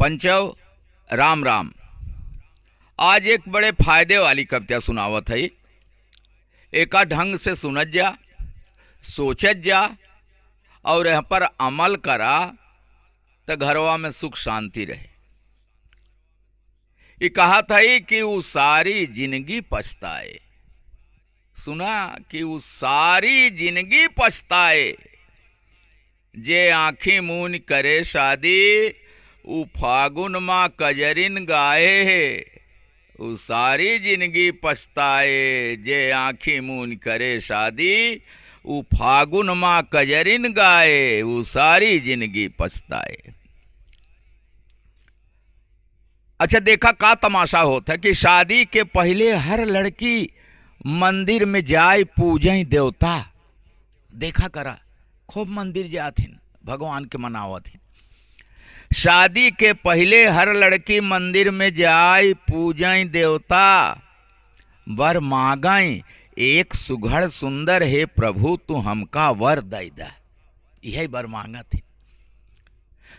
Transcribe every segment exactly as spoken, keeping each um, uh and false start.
पंचव, राम राम। आज एक बड़े फायदे वाली कविता सुनावत हई। एका ढंग से सुनत जा, सोचत जा और एह पर अमल करा, त घरवा में सुख शांति रहे। ई कहत हई कि ऊ सारी जिनगी पछताए। सुना, कि ऊ सारी जिनगी पछताए, जे आँखी मून करे शादी, ऊ फागुन मा कजरिन गाए। ऊ सारी जिनगी पछताए, जे आँखी मून करे शादी, ऊ फागुन मा कजरिन गाए, ऊ सारी जिनगी पछताए। अच्छा, देखा का तमाशा होत है कि शादी के पहिले हर लड़की मंदिर में जाए, पूजई देवता। देखा करा, खूब मंदिर जात हिन, भगवान के मनावत हिन। शादी के पहिले हर लड़की मंदिर में जाए, पूजई देवता, वर मांगई, एक सुघड़ सुंदर हे प्रभु, तू हमका वर दई दा। यही वर मांगत हिन।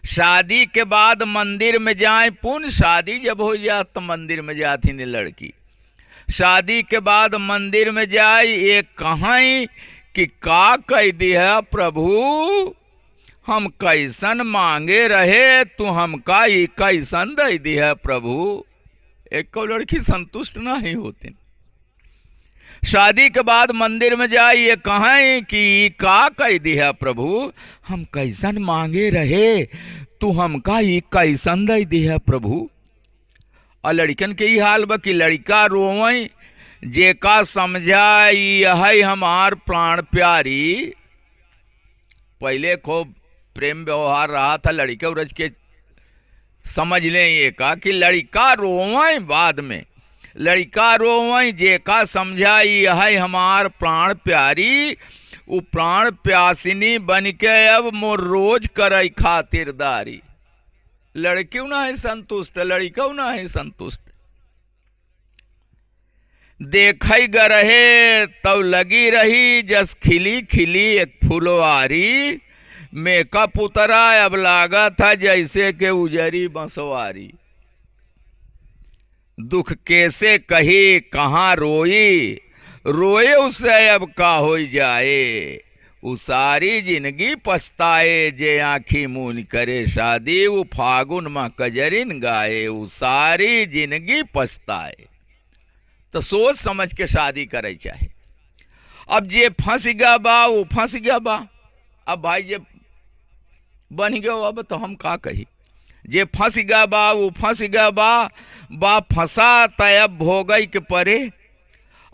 शादी के बाद मंदिर में जाए, पुन शादी जब हो जात, तो मंदिर में जात हिन लड़की। शादी के बाद मंदिर में जाए, ये कहई कि का कई दिहा प्रभु, हम कैसन मांगे रहे, तू हमका ई कैसन दई दिहा प्रभु। एको लड़की संतुष्ट नहीं होतिन। शादी के बाद मंदिर में जाए, ये कहई कि ई का कई दिहा प्रभु, हम कैसन मांगे रहे, तू हमका ई कैसन दई दिहा प्रभु। और लड़कन के ई हाल बा कि लड़का रोवई, जेका समझा ई यही हमार प्राण प्यारी। पहिले खूब प्रेम व्यवहार रहा था, लड़के उरज के समझ लें ये का कि लड़का रोवई बाद में, लड़का रोवई जेका समझा ई यही हमार प्राण प्यारी, ऊ प्राण प्यासिनी बन के अब मोर रोज करई खातिरदारी। लड़कियों ना है संतुष्ट, लड़िकौ ना है संतुष्ट। देखै गरहे तब लगी रही जस खिली खिली एक फुलवारी। मेकअप उतरा अब लागत है जैसे के उजरी बंसवारी। दुख कैसे कही कहाँ रोई, रोए उसे अब का होई जाए। उ सारी जिनगी पछताए, जे आँखी मून करे शादी, उ फागुन मा कजरिन गाए, उ सारी जिनगी पछताए। त सोच समझ के शादी करे चाहे। अब जे फंस गया बा, उ फंस गया बा। अब भाई जे बन गयो, अब तो हम का कही। जे फंस गया बा, उ फंस गया बा, बा फंसा त अब भोगई के परे।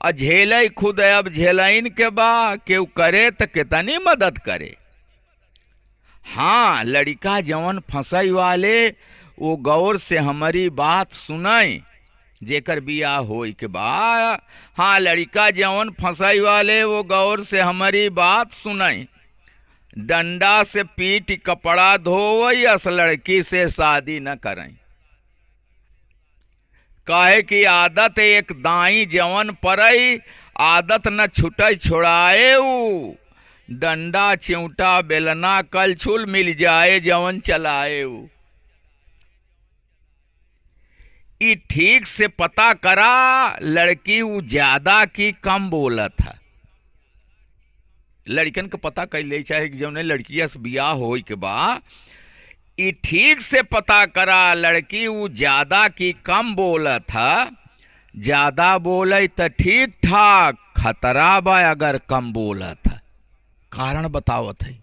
आ झेलई खुद अब झेलइन के बा, केहू करे त केतनी मदद करे। हाँ, लड़िका जवन फंसई वाले, वो गौर से हमरी बात सुनई, जेकर बियाह होई के बा। हाँ, लड़िका जवन फंसई वाले, वो गौर से हमरी बात सुनई। डंडा से पीट कपड़ा धोवई, अस लड़की से शादी न करई। काहे कि आदत एक दाई जवन परई, आदत न छुटई छोड़ाए ऊ। डंडा, चिउटा, बेलना, कलछुल मिल जाए जवन चलाए ऊ। ई ठीक से पता करा, लड़की ऊ ज्यादा की कम बोलत है। लड़िकन के पता कइ ले चाहे कि जौने लड़किया से बियाह होई के बा, ई ठीक से पता करा, लड़की ऊ ज्यादा की कम बोलत है। ज्यादा बोले त ठीक ठाक, खतरा बा अगर कम बोलत है। कारण बतावत है,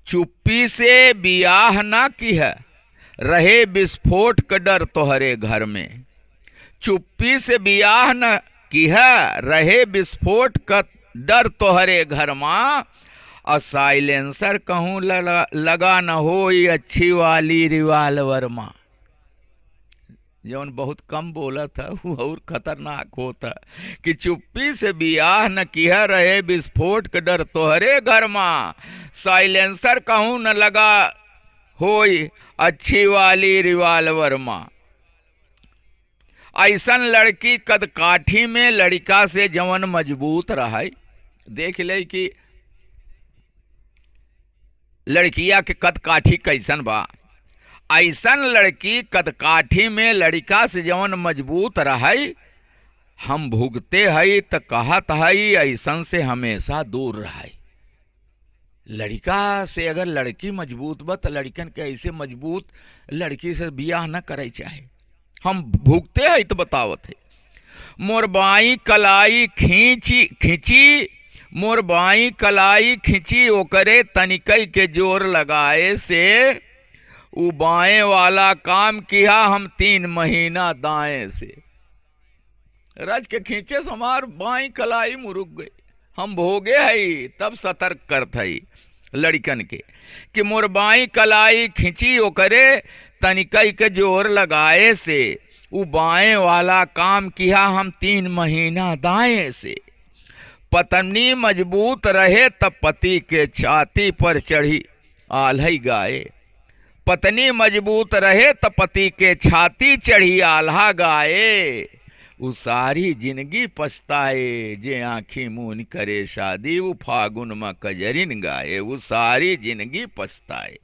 चुप्पी से बियाह ना किह, रहे विस्फोट क डर तोहरे घर में। चुप्पी से बियाह न किह, रहे विस्फोट क डर तोहरे घर मा। और साइलेंसर कहूँ लगा, लगा न होई अच्छी वाली रिवाल्वर मा। जौन बहुत कम बोलत है, ऊ और खतरनाक होत है कि चुप्पी से बियाह न किह, रहे विस्फोट क डर तोहरे घर मा। साइलेंसर कहूँ न लगा होई अच्छी वाली रिवाल्वर मा। ऐसन लड़की कद काठी में लड़िका से जवन मजबूत रहै। देख ले कि लड़किया के कद काठी कैसन बा। अइसन लड़की कदकाठी में लड़िका से जवन मजबूत रहइ, हम भुगते हई त कहत हई, अइसन से हमेशा दूर रहइ। लड़िका से अगर लड़की मजबूत बा, त लड़िकन के अइसे मजबूत लड़की से बियाह न करइ चाहे। हम भुगते हई त बतावत हई। मोर बाईं कलाई खींची, खींची, मोर बाईं कलाई खींची, ओकरे तनिकई के जोर लगाए से, उ बाएं वाला काम किहा हम तीन महीना दाएं से। रज के खींचे से हमार बाईं कलाई मुरुक गई। हम भोगे हई, तब सतर्क करत हई लड़िकन के कि मोर बाईं कलाई खींची, ओकरे तनिकई के जोर लगाए से, उ बाएं वाला काम किहा हम तीन महीना दाएं से। पत्नी मजबूत रहे त पति के छाती पर चढ़ी आल्हइ गाए। पत्नी मजबूत रहे त पति के छाती चढ़ी आल्हा गाए। उ सारी जिनगी पछताए, जे आँखी मून करे शादी, उ फागुन मा कजरिन गाए, उ सारी जिनगी पछताए।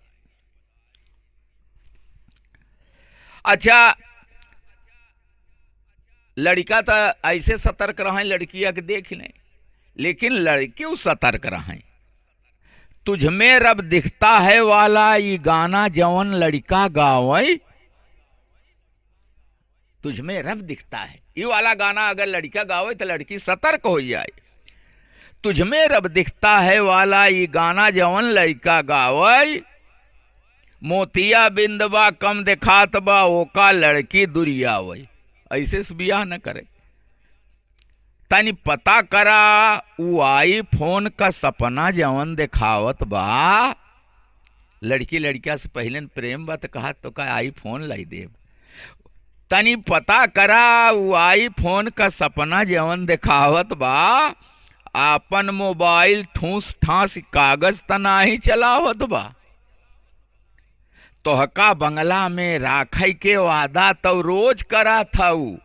अच्छा, लड़िका त अइसे सतर्क रहइ, लड़किया के देख लें, लेकिन लड़किउ सतर्क रहइ। तुझ में रब दिखता है वाला ई गाना जवन लड़िका गावइ, तुझ में रब दिखता है, ई वाला गाना अगर लड़िका गावइ त लड़की सतर्क होइ जाइ। तुझ में रब दिखता है वाला ई गाना जवन लड़िका गावइ, मोतिया बिंद बा कम देखात बा, ओका लड़की दुरियावइ। अइसे से बियाह न करइ। तनी पता करा, उ iPhone का सपना जवन देखावत बा। लड़की लड़िका से पहिलेन प्रेम बा त कहत, "तोका iPhone लाई देब।" तनी पता करा, उ iPhone का सपना जवन देखावत बा, आपन mobile ठूस ठास कागज त नाहीं चलावत बा। तोहका बंगला में राखइ के वादा तउ रोज करत हऊ।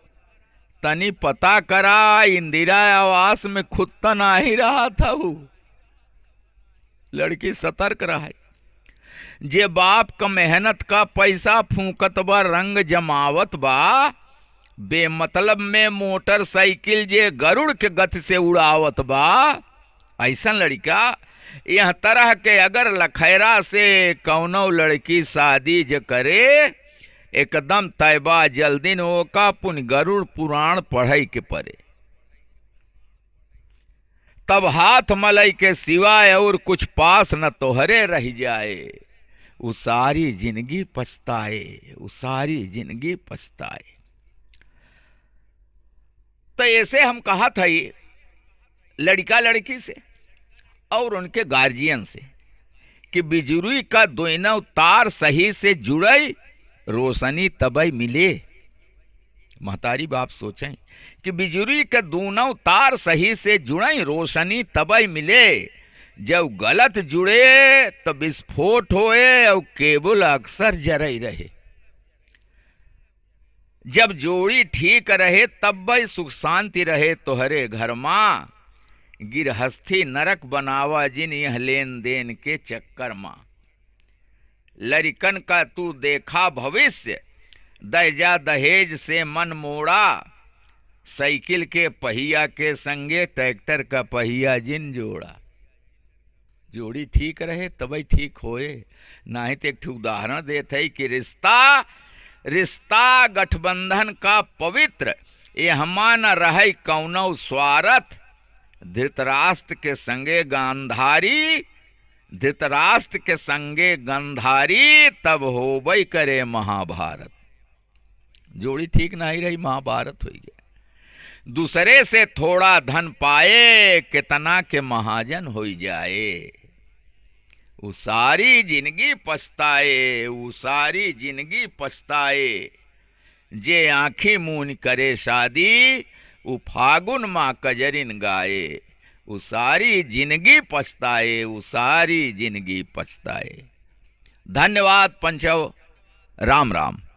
तनी पता करा, इंदिरा आवास में खुद त नाहीं रहत हऊ। लड़की सतर्क रहइ। जे बाप क मेहनत का पैसा फूंकत बा, रंग जमावत बा, बेमतलब में मोटरसाइकिल जे गरुड़ के गति से उड़ावत बा, अइसन लड़िका, यह तरह के अगर लखैरा से कउनो लड़की शादी ज करे, एकदम तय बा जल्दिन ओका पुन गरुड़ पुराण पढ़इ के परे। तब हाथ मलइ के सिवाय अउर कुछ पास न तोहरे रहि जाए। उ सारी जिनगी पछताए, उ सारी जिनगी पछताए। त एसे हम कहत हई लड़िका लड़की से अउर उनके गार्जियन से कि बिजुरी का दोनों तार सही से जुड़इ, रोशनी तबइ मिले। महतारी बाप सोचइँ कि बिजुरी के दोनों तार सही से जुड़इ, रोशनी तबइ मिले। जब गलत जुड़े, त विस्फोट होए अउर केबल अक्सर जरइ रहे। जब जोड़ी ठीक रहे, तब्बइ सुख शांति रहे तोहरे घर मा। गिरहस्थी नरक बनावा जिन यह लेन देन के चक्कर मा। लरिकन का तू देखा भविष्य, दहेजा दहेज से मन मोड़ा। साइकिल के पहिया के संगे ट्रैक्टर का पहिया जिन जोड़ा। जोड़ी ठीक रहे तबइ ठीक होए। नाहीं त एक ठे उदाहरण देत हई कि रिश्ता, रिश्ता गठबंधन का पवित्र, एहमा न रहइ कउनो स्वारथ। धृतराष्ट्र के संगे गांधारी, धृतराष्ट्र के संगे गांधारी, तब होबइ करे महाभारत। जोड़ी ठीक नाहीं रही, महाभारत होइ गए। दूसरे से थोड़ा धन पाए, केतना के महाजन होइ जाए। उ सारी जिनगी पछताए, उ सारी जिनगी पछताए। जे आँखी मून करे शादी, उ फागुन मा कजरिन गाए। उ सारी जिनगी पछताए, उ सारी जिनगी पछताए। धन्यवाद पंचव, राम राम।